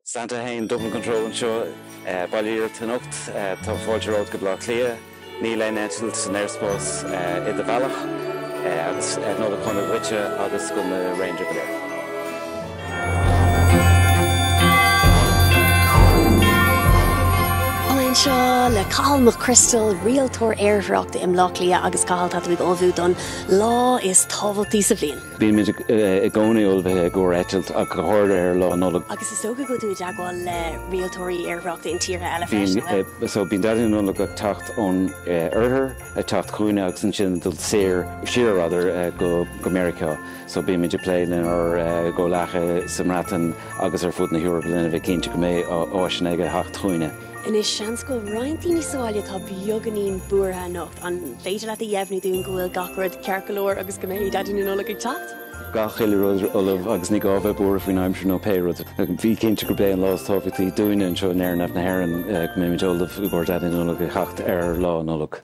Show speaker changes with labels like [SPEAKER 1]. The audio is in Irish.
[SPEAKER 1] Santa 1, Dublin Control anseo, Baile Iarlaith anocht. Tá fáilte romhat go Baile Átha Cliath. Níl aon eitilt san aerspás i do bhealach agus Nollaig shona dhuitse agus do na reindeer go léir.
[SPEAKER 2] Tá mé anseo le Cathal Mac Criostail, rialtóir aerthráchta i mBleá Cliath agus Cathal tá tú ag ullmhú don lá is tábhachtaí sa bhliain.
[SPEAKER 1] Bímid i gcónaí ullmhaithe i gcomhair eitilt ach go háirithe ar Lá Nollag.
[SPEAKER 2] Agus is dócha go bhfuil tú i dteagmháil le rialtóirí aerthráchta in tíortha eile freisin,
[SPEAKER 1] an bhfuil? So bíonn Daidí na Nollag ag teacht ón oirthear, ag teacht chugainne agus ansin ag dul soir, siar rather, go Meiriceá. So bímid ag plé lenár gcomhleacaithe sa mBreatain agus ar fud na hEorpa lena bheith cinnte go mbeidh áiseanna ag teacht chugainne.
[SPEAKER 2] Anois, seans go bhfuil roinnt daoine sa bhaile atá beagáinín buartha anocht. An féidir leat a dheimhniú dúinn go bhfuil gach rud ceart go leor agus go mbeidh Daidí na Nollag ag teacht?
[SPEAKER 1] Gach uile rud ullamh agus ní gá bheith buartha faoin aimsir nó pé rud. Bí cinnte gurb é an lá is tábhachtaí dúinne anseo in Aernaimh na hÉireann go mbeimid ullamh i gcomhair Daidí na Nollag ag teacht ar Lá Nollag.